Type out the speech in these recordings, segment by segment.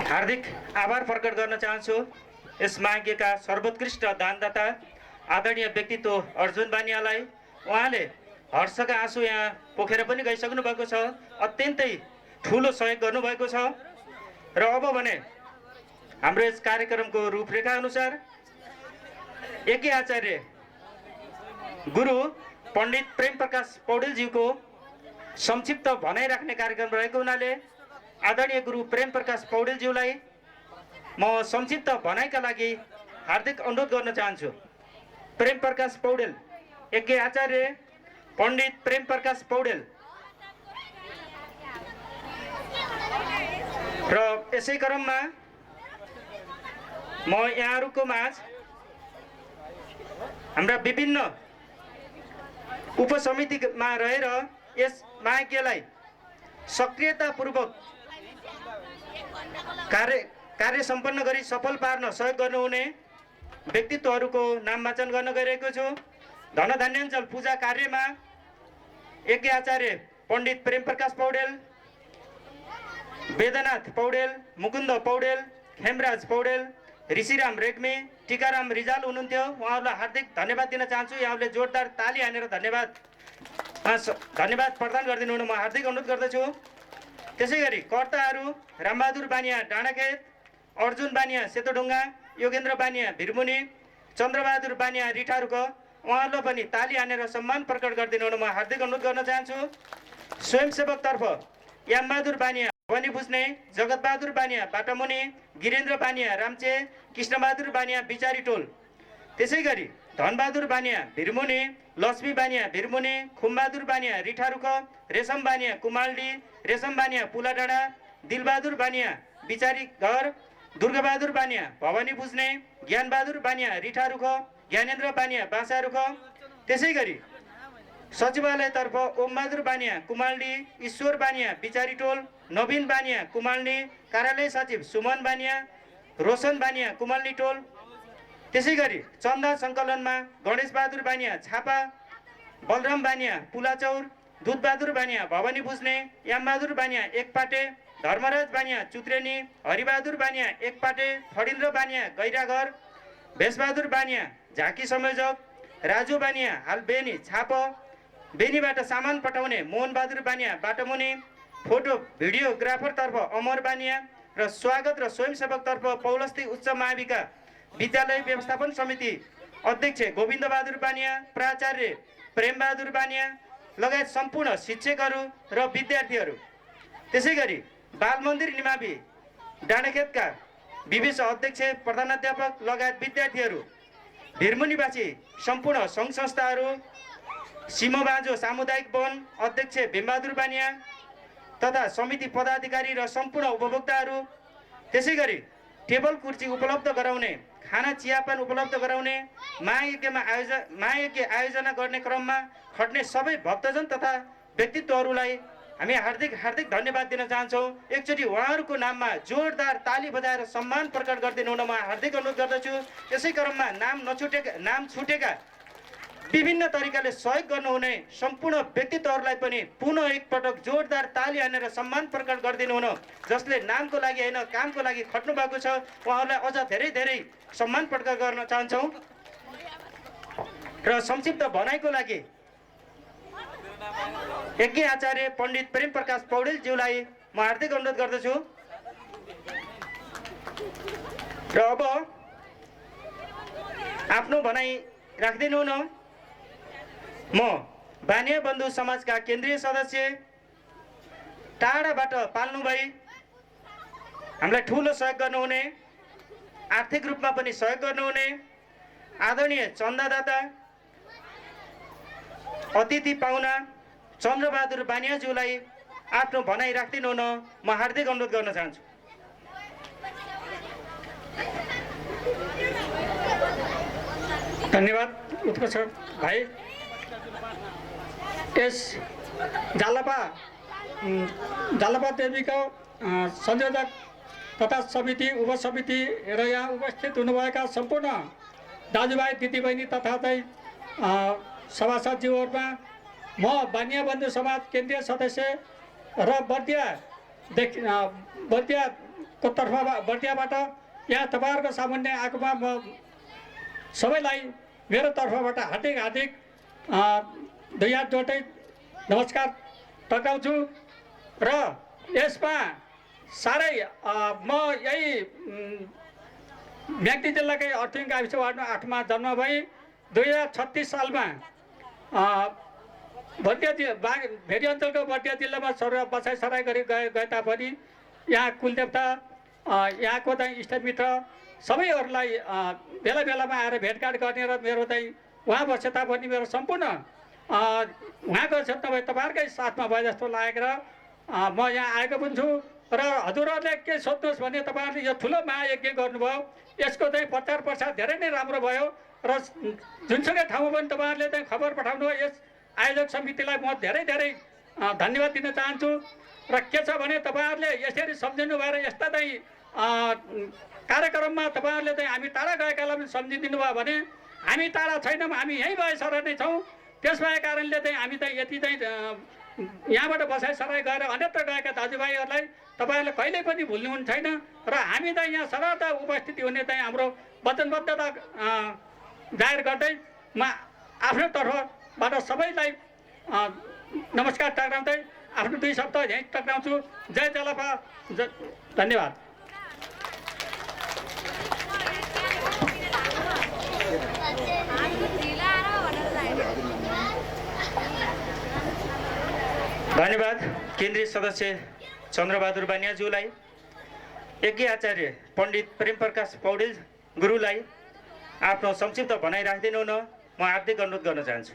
हार्दिक आभार प्रकट गर्न चाहन्छु यस माघका सर्वोत्कृष्ट दानदाता आदरणीय व्यक्तित्व अर्जुन बानियालाई। उहाँले हर्षका आँसु यहाँ पोखेर पनि गइसक्नु भएको छ, अत्यन्तै ठुलो सहयोग गर्नुभएको छ। र अब भने हाम्रो यस कार्यक्रमको रूपरेखा अनुसार एके आचार्य गुरु पण्डित प्रेम प्रकाश पौडेलज्यूको संक्षिप्त भनाइ राख्ने कार्यक्रम रहेको हुनाले आदरणीय गुरु प्रेम प्रकाश पौडेलज्यूलाई म संक्षिप्त भनाइका लागि हार्दिक अनुरोध गर्न चाहन्छु। प्रेम प्रकाश पौडेल, एके आचार्य पण्डित प्रेम प्रकाश पौडेल। र यसै क्रममा म यहाँहरूको माझ हाम्रा विभिन्न उपसमितिमा रहेर यस महायज्ञलाई सक्रियतापूर्वक कार्य सम्पन्न गरी सफल पार्न सहयोग गर्नुहुने व्यक्तित्वहरूको नाम वाचन गर्न गइरहेको छु। धनधान्याञ्चल पूजा कार्यमा एके आचार्य पण्डित प्रेम प्रकाश पौडेल, वेदनाथ पौडेल, मुकुन्द पौडेल, खेमराज पौडेल, ऋषिराम रेग्मी, टिकाराम रिजाल हुनुहुन्थ्यो। उहाँहरूलाई हार्दिक धन्यवाद दिन चाहन्छु। यहाँले जोरदार ताली हानेर धन्यवाद प्रदान गरिदिनु हुन म हार्दिक अनुरोध गर्दछु। त्यसै गरी कर्ताहरू रामबहादुर बानिया डाँडाखेत, अर्जुन बानिया सेतोढुङ्गा, योगेन्द्र बानिया भिरमुनी, चन्द्रबहादुर बानिया रिठारुक, उहाँहरूलाई पनि ताली हानेर सम्मान प्रकट गरिदिनु हुन म हार्दिक अनुरोध गर्न चाहन्छु। स्वयंसेवकतर्फ यामबहादुर बानिया भवानी बुझ्ने, जगतबहादुर बानिया बाटामुनि, गिरेन्द्र बानिया रामचे, कृष्णबहादुर बानिया बिचारी टोल, त्यसै गरी धनबहादुर बानिया भिरमुनि, लक्ष्मी बानिया भिरमुनि, खुमबहादुर बानिया रिठारुख, रेशम बानिया कुमालडी, रेशम बानिया पुलाडाँडा, दिलबहादुर बानिया बिचारी घर, दुर्गाबहादुर बानिया भवानी बुझ्ने, ज्ञानबहादुर बानिया रिठारुख, ज्ञानेन्द्र बानिया बाँसारुख, त्यसै गरी सचिवालयतर्फ ओमबहादुर बानिया कुमालडी, ईश्वर बानिया बिचारी टोल, नवीन बानिया कुमालनी, कार्यालय सचिव सुमन बानिया, रोशन बानिया कुमालनी टोल, त्यसै गरी चन्दा सङ्कलनमा गणेश बहादुर बानिया छापा, बलराम बानिया पुलाचौर, दुधबहादुर बानिया भवानी बुझ्ने, यामबहादुर बानिया एकपाटे, धर्मराज बानिया चुत्रेनी, हरिबहादुर बानिया एकपाटे, फडिन्द्र बानिया गैराघर, भेषबहादुर बानिया झाँकी संयोजक, राजु बानिया हाल बेनी छाप, बेनीबाट सामान पठाउने मोहनबहादुर बानिया बाटामुनि, फोटो भिडियोग्राफरतर्फ अमर बानिया र स्वागत र स्वयंसेवकतर्फ पौलस्ती उच्च माविका विद्यालय व्यवस्थापन समिति अध्यक्ष गोविन्द बहादुर बानिया, प्राचार्य प्रेम बहादुर बानिया लगायत सम्पूर्ण शिक्षकहरू र विद्यार्थीहरू, त्यसै गरी बाल मन्दिर निमावि डाँडाखेतका विवेश अध्यक्ष प्रधानाध्यापक लगायत विद्यार्थीहरू, भिरमुनिवासी सम्पूर्ण सङ्घ संस्थाहरू, सिमबाजो सामुदायिक वन अध्यक्ष भीमबहादुर बानिया तथा समिति पदाधिकारी र सम्पूर्ण उपभोक्ताहरू, त्यसै गरी टेबल कुर्सी उपलब्ध गराउने, खाना चियापान उपलब्ध गराउने, महायज्ञ आयोजना गर्ने क्रममा खट्ने सबै भक्तजन तथा व्यक्तित्वहरूलाई हामी हार्दिक धन्यवाद दिन चाहन्छौँ। एकचोटि उहाँहरूको नाममा जोरदार ताली बजाएर सम्मान प्रकट गरिदिनु हुन म हार्दिक अनुरोध गर्दछु। यसै क्रममा नाम छुटेका विभिन्न तरिकाले सहयोग गर्नुहुने सम्पूर्ण व्यक्तित्वहरूलाई पनि पुनः एकपटक जोरदार ताली हानेर सम्मान प्रकट गरिदिनु हुन, जसले नामको लागि होइन कामको लागि खट्नु भएको छ, उहाँहरूलाई अझ धेरै सम्मान प्रकट गर्न चाहन्छौँ। र संक्षिप्त भनाइको लागि यज्ञ आचार्य पण्डित प्रेम प्रकाश पौडेलज्यूलाई म हार्दिक अनुरोध गर्दछु। र अब आफ्नो भनाइ राखिदिनु हुन म बानिया बन्धु समाजका केन्द्रीय सदस्य, टाढाबाट पाल्नु भई हामीलाई ठुलो सहयोग गर्नुहुने, आर्थिक रूपमा पनि सहयोग गर्नुहुने आदरणीय चन्दादाता अतिथि पाहुना चन्द्रबहादुर बानियाज्यूलाई आफ्नो भनाइ राखिदिनु हुन म हार्दिक अनुरोध गर्न चाहन्छु। धन्यवाद उत्कर्ष भाइ। यस जालपा देवीको संयोजक तथा समिति उपसमिति र यहाँ उपस्थित हुनुभएका सम्पूर्ण दाजुभाइ दिदीबहिनी तथा चाहिँ सभासदज्यूहरूमा म बानिया बन्धु समाज केन्द्रीय सदस्य र बर्दियाको बर्दियाबाट यहाँ तपाईँहरूको सामुन्ने आएकोमा म सबैलाई मेरो तर्फबाट हार्दिक दुई हात जोड्दै नमस्कार टक्राउँछु र यसमा साह्रै म यही म्याग्दी जिल्लाकै अर्थुङ गाविस वार्ड 8मा जन्म भई 2036 सालमा भेरी अञ्चलको बर्दिया जिल्लामा बसाइ सराई गरी गए तापनि यहाँ कुलदेवता यहाँको चाहिँ इष्टमित्र सबैहरूलाई बेला बेलामा आएर भेटघाट गर्ने र मेरो चाहिँ उहाँ बसे तापनि मेरो सम्पूर्ण उहाँको क्षेत्र भए तपाईँहरूकै साथमा भए जस्तो लागेर म यहाँ आएको पनि छु र हजुरहरूले के सोध्नुहोस् भने तपाईँहरूले यो ठुलो महायज्ञ गर्नुभयो यसको चाहिँ प्रचार प्रसार धेरै नै राम्रो भयो र जुनसुकै ठाउँमा पनि तपाईँहरूले चाहिँ खबर पठाउनु भयो यस आयोजक समितिलाई म धेरै धन्यवाद दिन चाहन्छु र के छ भने तपाईँहरूले यसरी सम्झिनु भएर यस्ता चाहिँ कार्यक्रममा तपाईँहरूले चाहिँ हामी टाढा गएकालाई पनि सम्झिदिनु भयो भने हामी टाढा छैनौँ, हामी यहीँ भएसर नै छौँ। त्यस भए कारणले चाहिँ हामी चाहिँ यति चाहिँ यहाँबाट बसाइ सराई गएर अन्यत्र गएका दाजुभाइहरूलाई तपाईँहरूले कहिल्यै पनि भुल्नुहुन्छ छैन र हामी चाहिँ यहाँ सदा उपस्थिति हुने चाहिँ हाम्रो वचनबद्धता जाहेर गर्दै म आफ्नो तर्फबाट सबैलाई नमस्कार टक्राउँदै आफ्नो 2 शब्द यहीँ टक्राउँछु। जय जलपा, धन्यवाद। धन्यवाद केन्द्रीय सदस्य चन्द्रबहादुर बानियाज्यूलाई, यज्ञ आचार्य पण्डित प्रेम प्रकाश पौडेल गुरुलाई आफ्नो संक्षिप्त भनाइ राखिदिनु हुन म हार्दिक अनुरोध गर्न चाहन्छु।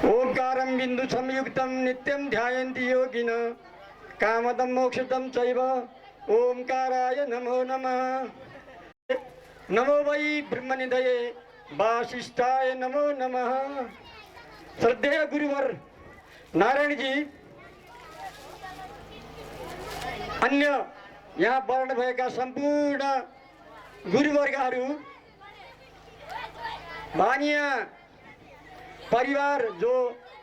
ओंकारं बिंदु संयुक्तं नित्यं ध्यायन्ति योगिनः कामदं मोक्षदं चैव ओंकाराय नमो नमः। नमो वै ब्रह्मनिधये वासिष्ठाय नमो नमः। श्रद्धेय गुरुवर नारायण जी, अन्य यहाँ वर्ण भएका सम्पूर्ण गुरुवर्गहरू, बानिया परिवार जो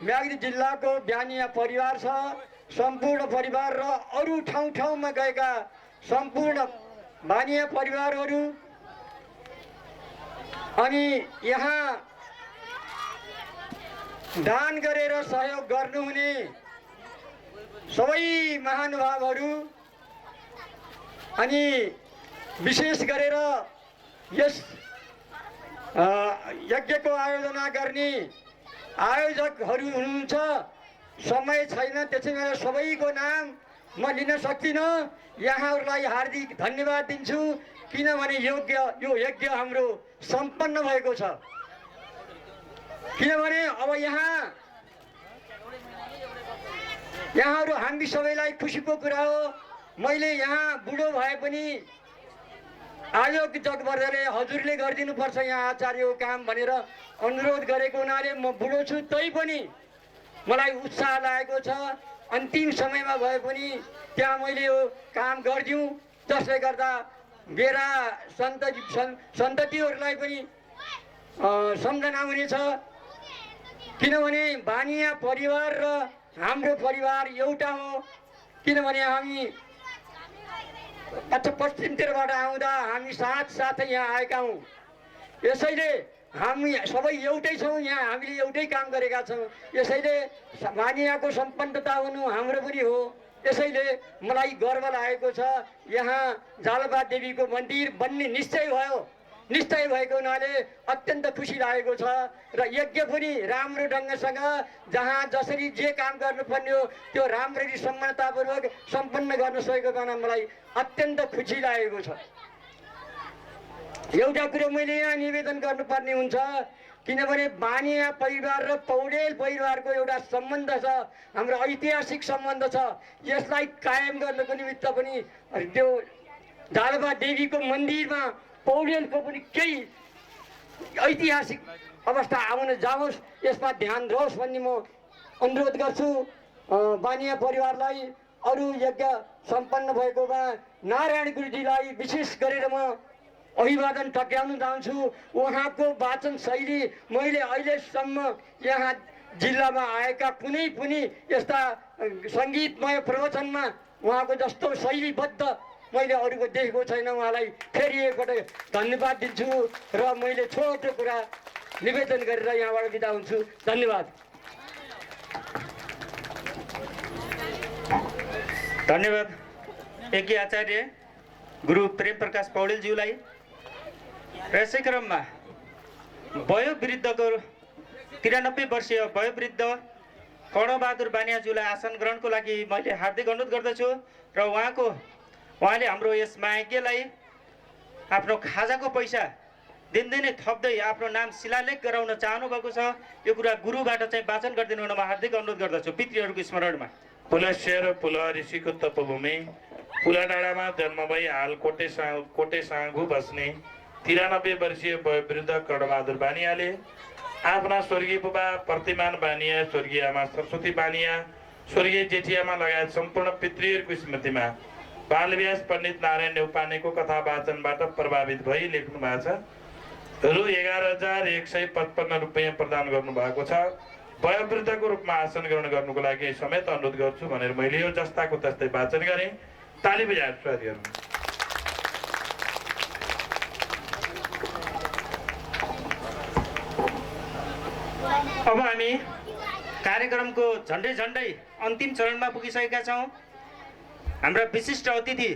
म्याग्दी जिल्लाको बानिया परिवार छ, सम्पूर्ण परिवार र अरू ठाउँमा गएका सम्पूर्ण बानिया परिवारहरू अनि यहाँ दान गरेर सहयोग गर्नुहुने सबै महानुभावहरू अनि विशेष गरेर यस यज्ञको आयोजना गर्ने आयोजकहरू हुनुहुन्छ। समय छैन, त्यसै बेला सबैको नाम म लिन सक्दिनँ। यहाँहरूलाई हार्दिक धन्यवाद दिन्छु किनभने यो यज्ञ हाम्रो सम्पन्न भएको छ। किनभने अब यहाँहरू हामी सबैलाई खुसीको कुरा हो। मैले यहाँ बुढो भए पनि आयोग जगवर्धनले हजुरले गरिदिनुपर्छ यहाँ आचार्यको काम भनेर अनुरोध गरेको हुनाले म बुढो छु, तै पनि मलाई उत्साह लागेको छ। अन्तिम समयमा भए पनि त्यहाँ मैले यो काम गरिदिउँ, जसले गर्दा मेरा सन्ततिहरूलाई पनि सम्झना हुनेछ। किनभने बानिया परिवार र हाम्रो परिवार एउटा हो। किनभने हामी पश्चिमतिरबाट आउँदा हामी साथसाथै यहाँ आएका हौँ। यसैले हामी सबै एउटै छौँ, यहाँ हामीले एउटै काम गरेका छौँ। यसैले बानियाको सम्पन्नता हुनु हाम्रो पनि हो। यसैले मलाई गर्व लागेको छ। यहाँ जालपा देवीको मन्दिर बन्ने निश्चय भएको हुनाले अत्यन्त खुसी लागेको छ र यज्ञ पनि राम्रो ढङ्गसँग जहाँ जसरी जे काम गर्नुपर्ने हो त्यो राम्ररी सम्मानतापूर्वक सम्पन्न गर्न सकेको बेला मलाई अत्यन्त खुसी लागेको छ। एउटा कुरो मैले यहाँ निवेदन गर्नुपर्ने हुन्छ, किनभने बानिया परिवार र पौडेल परिवारको एउटा सम्बन्ध छ, हाम्रो ऐतिहासिक सम्बन्ध छ। यसलाई कायम गर्नको निमित्त पनि त्यो जालपा देवीको मन्दिरमा पौडेलको पनि केही ऐतिहासिक अवस्था आउन जाओस्, यसमा ध्यान दियोस् भन्ने म अनुरोध गर्छु। बानिया परिवारलाई अरू यज्ञ सम्पन्न भएकोमा नारायण गुरुजीलाई विशेष गरेर म अभिवादन टक्राउन चाहन्छु। उहाँको वाचन शैली मैले अहिलेसम्म यहाँ जिल्लामा आएका कुनै पनि यस्ता सङ्गीतमय प्रवचनमा उहाँको जस्तो शैलीबद्ध मैले अरूको देखेको छैन। उहाँलाई फेरि एकपल्ट धन्यवाद दिन्छु र मैले छोटो कुरा निवेदन गरेर यहाँबाट बिदा हुन्छु। धन्यवाद। धन्यवाद एकी आचार्य गुरु प्रेम प्रकाश पौडेलज्यूलाई। र यसै क्रममा वयोवृद्धको 93 वर्षीय वयोवृद्ध कर्णबहादुर बानियाज्यूलाई आसन ग्रहणको लागि मैले हार्दिक अनुरोध गर्दछु र उहाँले हाम्रो यस महायज्ञलाई आफ्नो खाजाको पैसा दिनदिनै थप्दै आफ्नो नाम शिलालेख गराउन चाहनु भएको छ। यो कुरा गुरुबाट चाहिँ वाचन गरिदिनु हुन म हार्दिक अनुरोध गर्दछु पितृहरूको स्मरणमा। पुलस्य र पुल ऋषिको तपभूमि पुला डाँडामा जन्म भई हाल कोटे साँगु बस्ने 93 वर्षीय वयोवृद्ध कर्णबहादुर बानियाले आफ्ना स्वर्गीय बुबा प्रतिमान बानिया, स्वर्गीय आमा सरस्वती बानिया, स्वर्गीय जेठियामा लगायत सम्पूर्ण पितृहरूको स्मृतिमा बालव्यास पण्डित नारायण नेउपानेको कथा वाचनबाट प्रभावित भई लेख्नु भएको छ। रु 11,155 रुपियाँ प्रदान गर्नुभएको छ। वयोवृद्धको रूपमा आसन ग्रहण गर्नुको लागि समेत अनुरोध गर्छु भनेर मैले यो जस्ताको तस्तै वाचन गरेँ। ताली बजाएर स्वागत गर्नु। अब हामी कार्यक्रमको झन्डै अन्तिम चरणमा पुगिसकेका छौँ। हाम्रा विशिष्ट अतिथि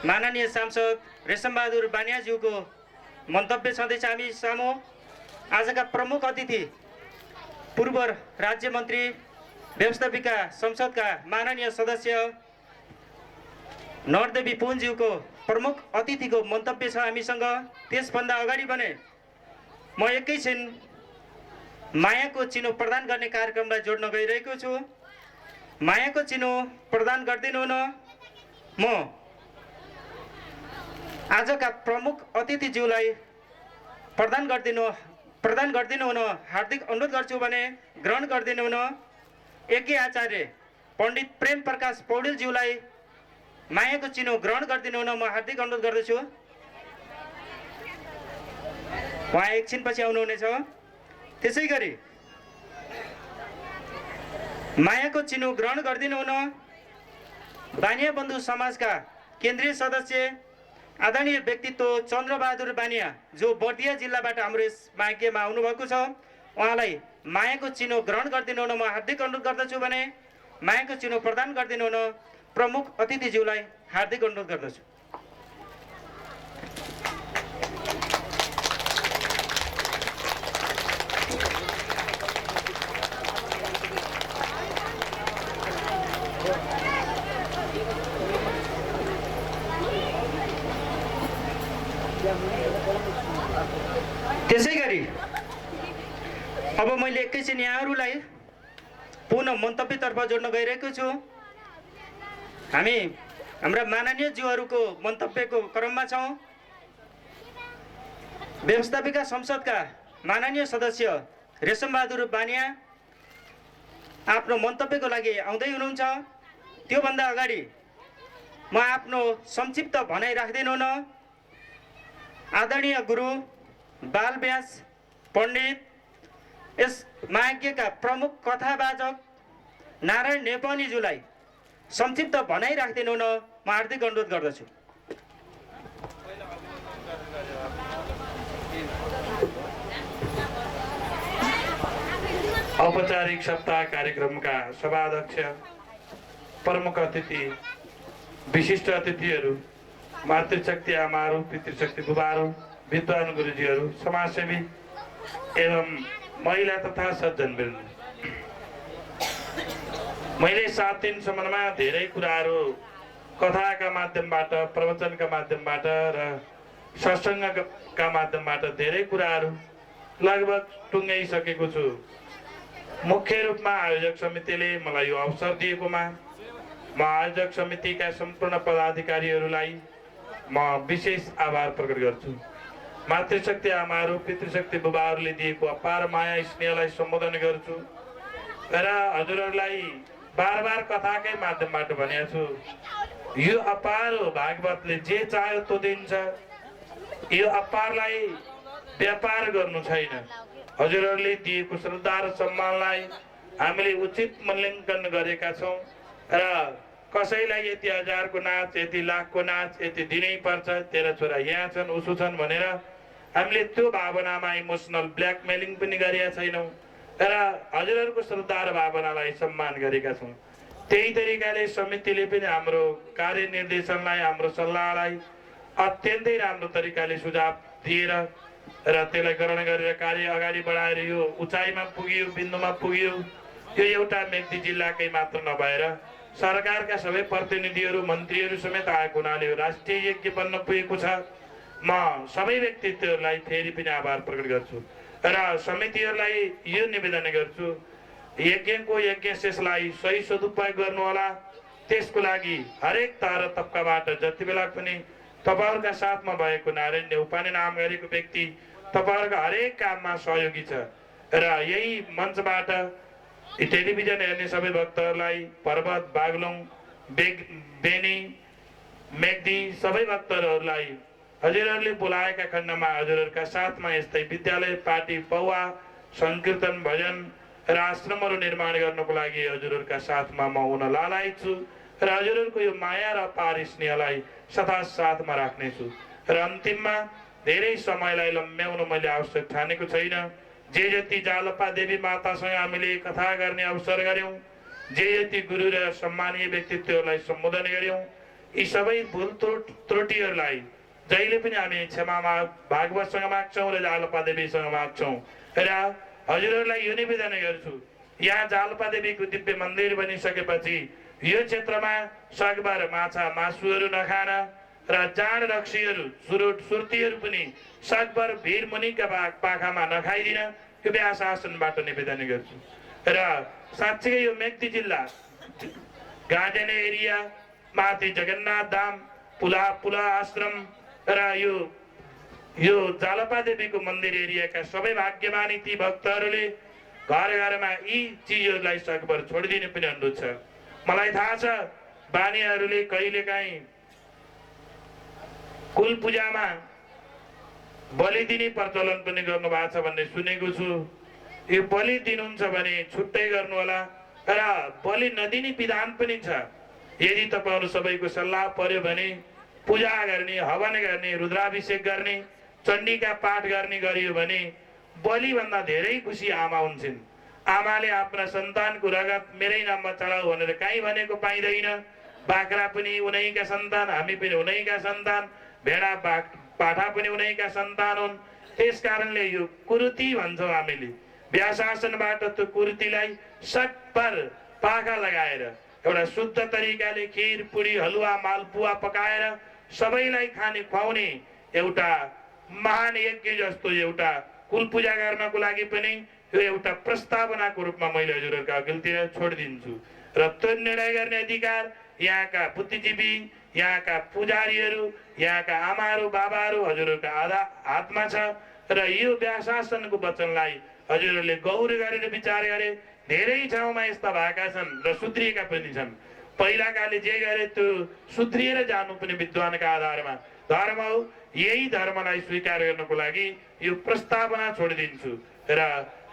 माननीय सांसद रेशमबहादुर बानियाज्यूको मन्तव्य छँदैछ हामी सामु। आजका प्रमुख अतिथि पूर्व राज्य मन्त्री व्यवस्थापिका संसदका माननीय सदस्य नरदेवी पुनज्यूको प्रमुख अतिथिको मन्तव्य छ हामीसँग। त्यसभन्दा अगाडि भने म एकैछिन मायाको चिनो प्रदान गर्ने कार्यक्रमलाई जोड्न गइरहेको छु। मायाको चिनो प्रदान गरिदिनु हुन म आजका प्रमुख अतिथिज्यूलाई प्रदान गरिदिनु हुन हार्दिक अनुरोध गर्छु भने ग्रहण गरिदिनु हुन एके आचार्य पण्डित प्रेम प्रकाश पौडेलज्यूलाई मायाको चिनो ग्रहण गरिदिनु हुन म हार्दिक अनुरोध गर्दछु। उहाँ एकछिनपछि आउनुहुनेछ। त्यसै गरी मायाको चिनो ग्रहण गरिदिनु हुन बानिया बन्धु समाजका केन्द्रीय सदस्य आदरणीय व्यक्तित्व चन्द्रबहादुर बानिया जो बर्दिया जिल्लाबाट हाम्रो यस महायज्ञमा आउनुभएको छ, उहाँलाई मायाको चिनो ग्रहण गरिदिनु हुन म हार्दिक अनुरोध गर्दछु भने मायाको चिनो प्रदान गरिदिनु हुन प्रमुख अतिथिज्यूलाई हार्दिक अनुरोध गर्दछु। त्यसै गरी अब मैले एकैछिन यहाँहरूलाई पुनः मन्तव्यतर्फ जोड्न गइरहेको छु। हामी हाम्रा माननीय ज्यूहरूको मन्तव्यको क्रममा छौँ। व्यवस्थापिका संसदका माननीय सदस्य रेशमबहादुर बानिया आफ्नो मन्तव्यको लागि आउँदै हुनुहुन्छ। त्योभन्दा अगाडि म आफ्नो संक्षिप्त भनाइ राख्दिनु हुन आदरणीय गुरु बालव्यास पण्डित यस महायज्ञका प्रमुख कथावाचक नारायण नेउपानेज्यूलाई संक्षिप्त भनाइ राखिदिनु हुन म हार्दिक अनुरोध गर्दछु। औपचारिक सप्ताह कार्यक्रमका सभाध्यक्ष, प्रमुख अतिथि, विशिष्ट अतिथिहरू, मातृशक्ति आमाहरू, पितृशक्ति बुबाहरू, विद्वान गुरुजीहरू, समाजसेवी एवं महिला तथा सज्जनवृन्द, मैले 7 दिनसम्ममा धेरै कुराहरू कथाका माध्यमबाट, प्रवचनका माध्यमबाट र सत्सङ्गका माध्यमबाट धेरै कुराहरू लगभग टुङ्गाइसकेको छु। मुख्य रूपमा आयोजक समितिले मलाई यो अवसर दिएकोमा म आयोजक समितिका सम्पूर्ण पदाधिकारीहरूलाई म विशेष आभार प्रकट गर्छु। मातृशक्ति आमाहरू, पितृशक्ति बुबाहरूले दिएको अपार माया स्नेहलाई सम्बोधन गर्छु र हजुरहरूलाई बार बार कथाकै माध्यमबाट भनेको छु, यो अपार हो, भागवतले जे चाह्यो त्यो दिन्छ। यो अपारलाई व्यापार गर्नु छैन। हजुरहरूले दिएको श्रद्धा र सम्मानलाई हामीले उचित मूल्याङ्कन गरेका छौँ र कसैलाई यति हजारको नाच, यति लाखको नाच, यति दिनै पर्छ, तेरा छोरा यहाँ छन् उसो छन् भनेर हामीले त्यो भावनामा इमोसनल ब्ल्याकमेलिङ पनि गरेका छैनौँ र हजुरहरूको श्रद्धा र भावनालाई सम्मान गरेका छौँ। त्यही तरिकाले समितिले पनि हाम्रो कार्यनिर्देशनलाई, हाम्रो सल्लाहलाई अत्यन्तै राम्रो तरिकाले सुझाव दिएर र त्यसलाई ग्रहण गरेर कार्य अगाडि बढाएर यो उचाइमा पुग्यो, बिन्दुमा पुग्यो। यो एउटा मेग्दी जिल्लाकै मात्र नभएर सरकारका सबै प्रतिनिधिहरू, मन्त्रीहरू समेत आएको हुनाले यो राष्ट्रिय यज्ञ बन्न पुगेको छ। म सबै व्यक्तित्वहरूलाई फेरि पनि आभार प्रकट गर्छु र समितिहरूलाई यो निवेदन गर्छु, यज्ञको यज्ञशेषलाई सही सदुपयोग गर्नुहोला। त्यसको लागि हरेक तह र तबकाबाट जति बेला पनि तपाईँहरूका साथमा भएको नारायण नेउपाने नाम गरेको व्यक्ति तपाईँहरूका हरेक काममा सहयोगी छ र यही मञ्चबाट टेलिभिजन हेर्ने सबै भक्तहरूलाई, पर्वत, बागलुङ, बेनी, मेग्दी सबै भक्तहरूलाई हजुरहरूले बोलाएका खण्डमा हजुरहरूका साथमा यस्तै विद्यालय, पार्टी, पौवा, सङ्कीर्तन, भजन र आश्रमहरू निर्माण गर्नको लागि हजुरहरूका साथमा म हुन लालायत छु र हजुरहरूको यो माया र अपार स्नेहलाई सदा साथमा राख्नेछु र अन्तिममा धेरै समयलाई लम्ब्याउन मैले आवश्यक ठानेको छैन। जे जति जालपा देवी मातासँग हामीले कथा गर्ने अवसर गऱ्यौँ, जे जति गुरु र सम्मानीय व्यक्तित्वहरूलाई सम्बोधन गऱ्यौँ, यी सबै भुल त्रुटिहरूलाई जहिले पनि हामी क्षमा भागवतसँग माग्छौँ र जालपा देवीसँग माग्छौँ र हजुरहरूलाई यो निवेदन गर्छु, यहाँ जालपा देवीको दिव्य मन्दिर बनिसकेपछि यो क्षेत्रमा सकभर माछा मासुहरू नखान र जाँड रक्सीहरू, सुरुट सुर्तीहरू पनि सकभर भिर मुनिका पाखामा नखाइदिन यो ब्याह शासनबाट निवेदन गर्छु र साँच्चै यो मेग्दी जिल्ला गाजने एरिया, माथि जगन्नाथ धाम, पुला आश्रम र यो जालपा देवीको मन्दिर एरियाका सबै भाग्यमानी ती भक्तहरूले घर घरमा यी चिजहरूलाई सकभर छोडिदिने पनि अनुरोध छ। मलाई थाहा छ बानीहरूले कहिलेकाहीँ कुल पूजामा बलि दिने प्रचलन पनि गर्नु भएको छ भन्ने सुनेको छु। यो बलि दिनुहुन्छ भने छुट्टै गर्नु होला र बलि नदिने विधान पनि छ। यदि तपाईँहरू सबैको सल्लाह पर्यो भने पूजा गर्ने, हवन गर्ने, रुद्राभिषेक गर्ने, चण्डीका पाठ गर्ने गरियो भने बलिभन्दा धेरै खुसी आमा हुन्छन्। आमाले आफ्ना सन्तानको रगत मेरै नाममा चढाऊ भनेर कहीँ भनेको पाइँदैन। बाख्रा पनि उनैका सन्तान, हामी पनि उनैका सन्तान, भेडा पाठा पनि उनैका सन्तान हुन्। त्यस कारणले यो कुरुति भन्छौँ हामीले। ब्याह शासनबाट त्यो कुरुतिलाई सकभर पाखा लगाएर एउटा शुद्ध तरिकाले खिर, पुरी, हलुवा, मालपुवा पकाएर सबैलाई खाने खुवाउने एउटा महान यज्ञ जस्तो एउटा कुल पूजा गर्नको लागि पनि यो एउटा प्रस्तावनाको रूपमा मैले हजुरहरूका अघिल्तिर छोडिदिन्छु र त्यो निर्णय गर्ने अधिकार यहाँका बुद्धिजीवी, यहाँका पुजारीहरू, यहाँका आमाहरू, बाबाहरू हजुरहरूका हातमा छ र यो ब्याह शासनको वचनलाई हजुरहरूले गौर गरेर विचार गरे। धेरै ठाउँमा यस्ता भएका छन् र सुध्रिएका पनि छन्। पहिलाकाले जे गरे त्यो सुध्रिएर जानु पनि विद्वानका आधारमा धर्म हो। यही धर्मलाई स्वीकार गर्नको लागि यो प्रस्तावना छोडिदिन्छु र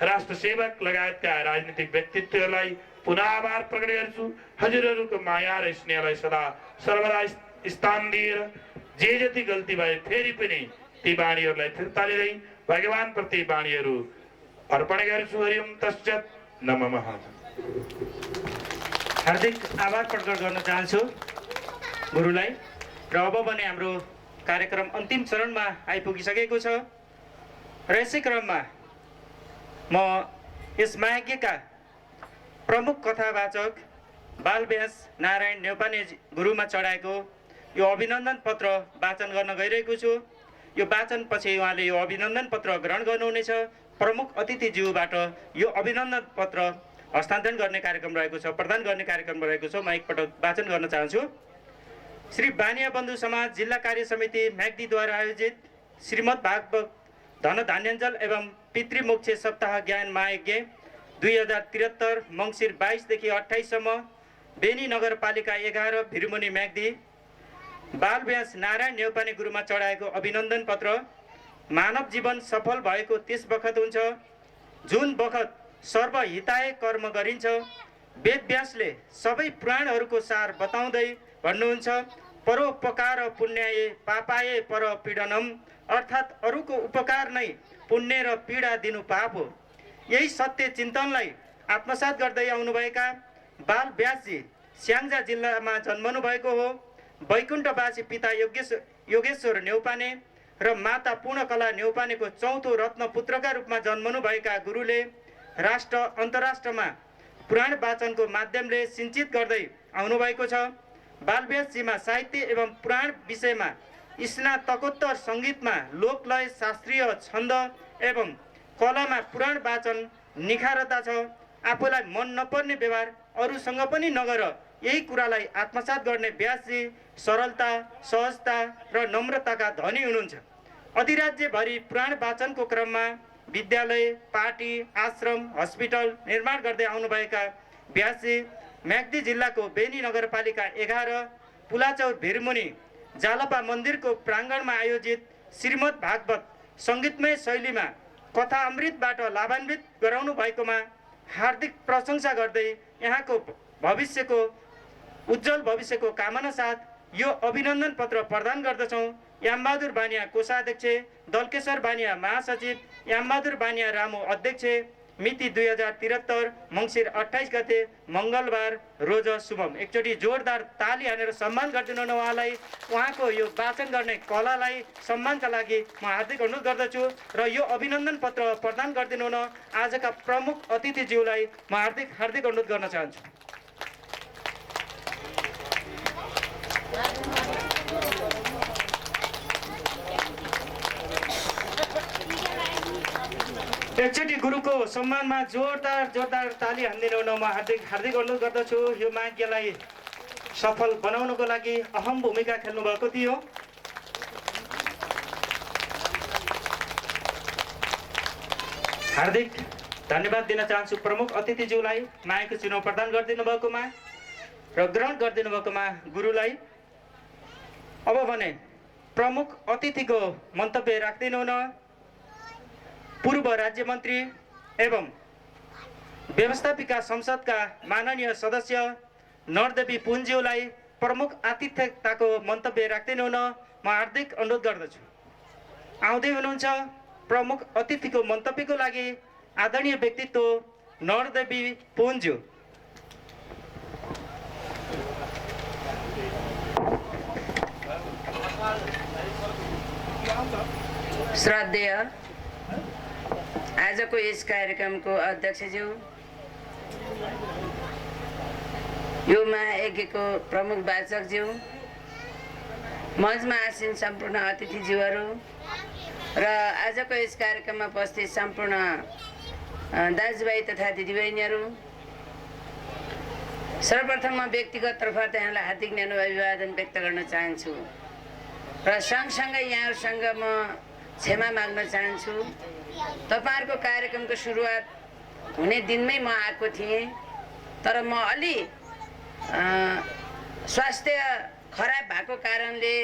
राष्ट्र सेवक लगायतका राजनीतिक व्यक्तित्वहरूलाई पुनः आभार प्रकट गर्छु। हजुरहरूको माया र स्नेहलाई सदा सर्वदा स्थान दिएर जे जति गल्ती भए फेरि पनि ती बाणीहरूलाई फिर्ता लिँदै भगवान प्रति बाणीहरू अर्पण गर्छु। हरिओम तस्सत् नमः। हार्दिक आभार प्रकट गर्न चाहन्छु गुरुलाई र अब भने हाम्रो कार्यक्रम अन्तिम चरणमा आइपुगिसकेको छ र यसै क्रममा म यस महायज्ञका प्रमुख कथावाचक बालव्यास नारायण नेउपाने गुरुमा चढाएको यो अभिनन्दन पत्र वाचन गर्न गइरहेको छु। यो वाचनपछि उहाँले यो अभिनन्दन पत्र ग्रहण गर्नुहुनेछ। प्रमुख अतिथिज्यूबाट यो अभिनन्दन पत्र हस्तान्तरण गर्ने कार्यक्रम रहेको छ, प्रदान गर्ने कार्यक्रम रहेको छ। म एकपटक वाचन गर्न चाहन्छु। श्री बानिया बन्धु समाज जिल्ला कार्य समिति म्याग्दीद्वारा आयोजित श्रीमद् भागवत धन धान्याञ्जल एवं पितृमोक्ष सप्ताह ज्ञान महायज्ञ 2073 मङ्सिर 22 देखि 28 सम्म बेनी नगरपालिका 11 भिरमुनी म्याग्दी बालव्यास नारायण नेउपाने गुरुमा चढाएको अभिनन्दन पत्र मानव जीवन सफल भएको त्यस बखत हुन्छ जुन बखत सर्वहिताय कर्म गरिन्छ। वेदव्यासले सबै पुराणहरूको सार बताउँदै भन्नुहुन्छ, परोपकार पुण्याय पापाय पर पीडनम, अर्थात् अरूको उपकार नै पुण्य र पीडा दिनु पाप हो। यही सत्य चिन्तनलाई आत्मसात गर्दै आउनुभएका बालव्यासजी स्याङ्जा जिल्लामा जन्मनु भएको हो। वैकुण्ठवासी पिता योगेश्वर नेउपाने र माता पूर्णकला नेउपानेको चौथो रत्न पुत्रका रूपमा जन्मनु भएका गुरुले राष्ट्र अन्तर्राष्ट्रमा पुराण वाचनको माध्यमले सिञ्चित गर्दै आउनुभएको छ। बालव्यासजीमा साहित्य एवं पुराण विषयमा स्नातकोत्तर सङ्गीतमा लोकलय शास्त्रीय छन्द एवं कलामा पुराण वाचन निखारता छ। आफूलाई मन नपर्ने व्यवहार अरूसँग पनि नगर, यही कुरालाई आत्मसात गर्ने व्यासजी सरलता, सहजता र नम्रताका धनी हुनुहुन्छ। अधिराज्यभरि पुराण वाचनको क्रममा विद्यालय, पार्टी, आश्रम, हस्पिटल निर्माण गर्दै आउनुभएका व्यासजी म्याग्दी जिल्लाको बेनी नगरपालिका 11 पुलाचौर भिरमुनि जालपा मन्दिरको प्राङ्गणमा आयोजित श्रीमद् भागवत सङ्गीतमय शैलीमा कथा अमृतबाट लाभान्वित गराउनु भएकोमा हार्दिक प्रशंसा गर्दै यहाँको भविष्यको उज्जवल भविष्यको कामना साथ यो अभिनन्दन पत्र प्रदान गर्दछौँ। यामबहादुर बानिया कोषाध्यक्ष, दलकेश्वर बानिया महासचिव, यामबहादुर बानिया रामु अध्यक्ष, मिति 2073 मङ्सिर 28 गते मङ्गलबार रोज शुभम। एकचोटि जोरदार ताली हानेर सम्मान गरिदिनु न उहाँलाई। उहाँको यो वाचन गर्ने कलालाई सम्मानका लागि म हार्दिक अनुरोध गर्दछु र यो अभिनन्दन पत्र प्रदान गरिदिनु न आजका प्रमुख अतिथिज्यूलाई म हार्दिक अनुरोध गर्न चाहन्छु। एकचोटि गुरुको सम्मानमा जोरदार ताली हानिदिनु न म हार्दिक अनुरोध गर्दछु। यो माग्यलाई सफल बनाउनको लागि अहम भूमिका खेल्नु भएको थियो। हार्दिक धन्यवाद दिन चाहन्छु प्रमुख अतिथिज्यूलाई मायाको चिनो प्रदान गरिदिनु भएकोमा र ग्रहण गरिदिनु भएकोमा गुरुलाई। अब भने प्रमुख अतिथिको मन्तव्य राख्दिनु न पूर्व राज्य मन्त्री एवं व्यवस्थापिका संसदका माननीय सदस्य नरदेवी पुन्ज्यूलाई प्रमुख आतिथ्यताको मन्तव्य राख्दिनु न म हार्दिक अनुरोध गर्दछु। आउँदै हुनुहुन्छ प्रमुख अतिथिको मन्तव्यको लागि आदरणीय व्यक्तित्व नरदेवी पुन्ज्यू। श्रद्धेय आजको यस कार्यक्रमको अध्यक्षज्यू, यो महायज्ञको प्रमुख वाचकज्यू, मञ्चमा आसीन सम्पूर्ण अतिथिज्यूहरू र आजको यस कार्यक्रममा उपस्थित सम्पूर्ण दाजुभाइ तथा दिदीबहिनीहरू, सर्वप्रथम म व्यक्तिगत तर्फबाट यहाँलाई हार्दिक न्यानो अभिवादन व्यक्त गर्न चाहन्छु र सँगसँगै यहाँहरूसँग म क्षमा माग्न चाहन्छु। तपाईहरुको कार्यक्रमको सुरुवात हुने दिनमै म आएको थिएँ, तर म अलि स्वास्थ्य खराब भएको कारणले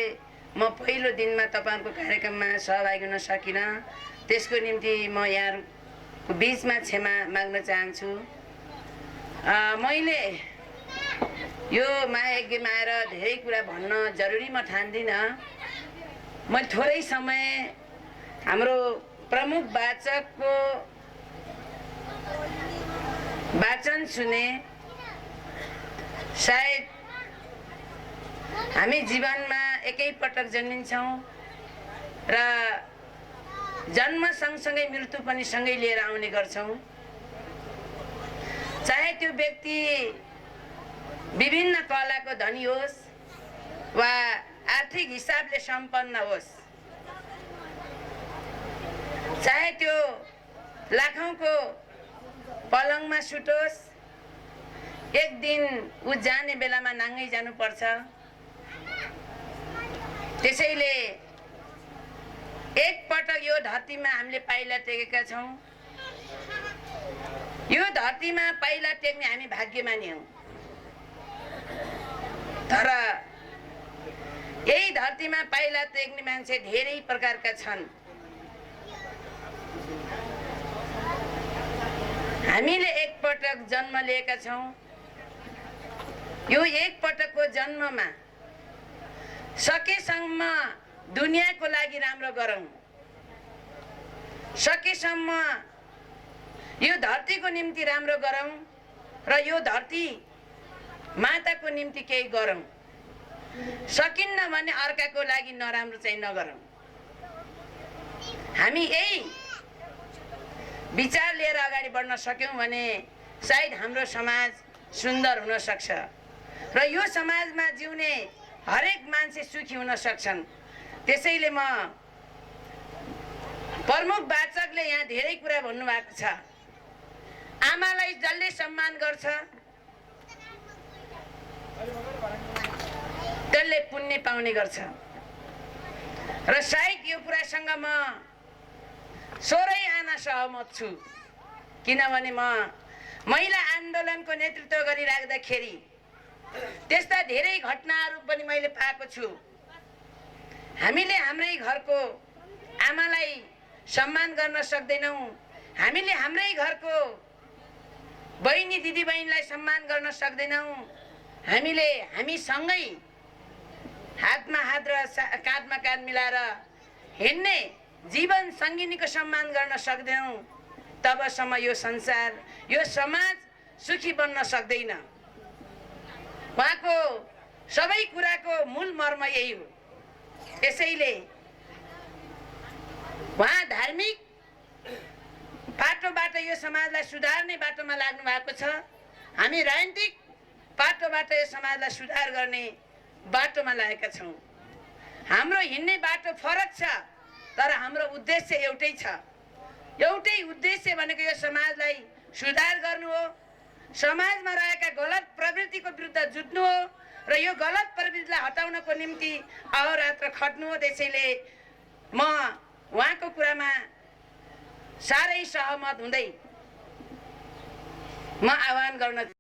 म पहिलो दिनमा तपाईहरुको कार्यक्रममा सहभागी हुन सकिनँ। त्यसको निम्ति म यहाँहरुको बीचमा क्षमा माग्न चाहन्छु। मैले यो महायज्ञमा आएर धेरै कुरा भन्न जरुरी म ठान्दिनँ। मैले थोरै समय हाम्रो प्रमुख वाचकको वाचन सुने। सायद हामी जीवनमा एकै पटक जन्मिन्छौँ र जन्म सँगसँगै मृत्यु पनि सँगै लिएर आउने गर्छौँ। चाहे त्यो व्यक्ति विभिन्न कलाको धनी होस् वा आर्थिक हिसाबले सम्पन्न होस्, चाहे त्यो लाखौंको पलङमा सुटोस्, एक दिन उ जाने बेलामा नाङ्गै जानुपर्छ। त्यसैले एक पटक यो धरतीमा हामीले पाइला टेकेका छौँ। यो धरतीमा पाइला टेक्ने हामी भाग्यमानी हौँ। तर यही धरतीमा पाइला टेक्ने मान्छे धेरै प्रकारका छन्। हामीले एकपटक जन्म लिएका छौँ। यो एकपटकको जन्ममा सकेसम्म दुनियाँको लागि राम्रो गरौँ, सकेसम्म यो धरतीको निम्ति राम्रो गरौँ र यो धरती माताको निम्ति केही गरौँ। सकिन्न भने अर्काको लागि नराम्रो चाहिँ नगरौँ। हामी यही विचार लिएर अगाडि बढ्न सक्यौँ भने सायद हाम्रो समाज सुन्दर हुन सक्छ र यो समाजमा जिउने हरेक मान्छे सुखी हुन सक्छन्। त्यसैले म प्रमुख वाचकले यहाँ धेरै कुरा भन्नुभएको छ। आमालाई जसले सम्मान गर्छ त्यसले पुण्य पाउने गर्छ र सायद यो कुरासँग म 16 आना सहमत छु। किनभने म महिला आन्दोलनको नेतृत्व गरिराख्दाखेरि त्यस्ता धेरै घटनाहरू पनि मैले पाएको छु। हामीले हाम्रै घरको आमालाई सम्मान गर्न सक्दैनौँ, हामीले हाम्रै घरको बहिनी दिदीबहिनीलाई सम्मान गर्न सक्दैनौँ, हामी सँगै हातमा हात र काँधमा काँध मिलाएर हिँड्ने जीवन सङ्गिनीको सम्मान गर्न सक्दैनौँ, तबसम्म यो संसार यो समाज सुखी बन्न सक्दैन। उहाँको सबै कुराको मूल मर्म यही हो। त्यसैले उहाँ धार्मिक बाटोबाट यो समाजलाई सुधार्ने बाटोमा लाग्नु भएको छ। हामी राजनीतिक बाटोबाट यो समाजलाई सुधार गर्ने बाटोमा लागेका छौँ। हाम्रो हिँड्ने बाटो फरक छ तर हाम्रो उद्देश्य एउटै छ। एउटै उद्देश्य भनेको यो समाजलाई सुधार गर्नु हो, समाजमा रहेका गलत प्रवृत्तिको विरुद्ध जुझ्नु हो र यो गलत प्रवृत्तिलाई हटाउनको निम्ति अहोरात्र खट्नु हो। त्यसैले म उहाँको कुरामा साह्रै सहमत हुँदै म आह्वान गर्न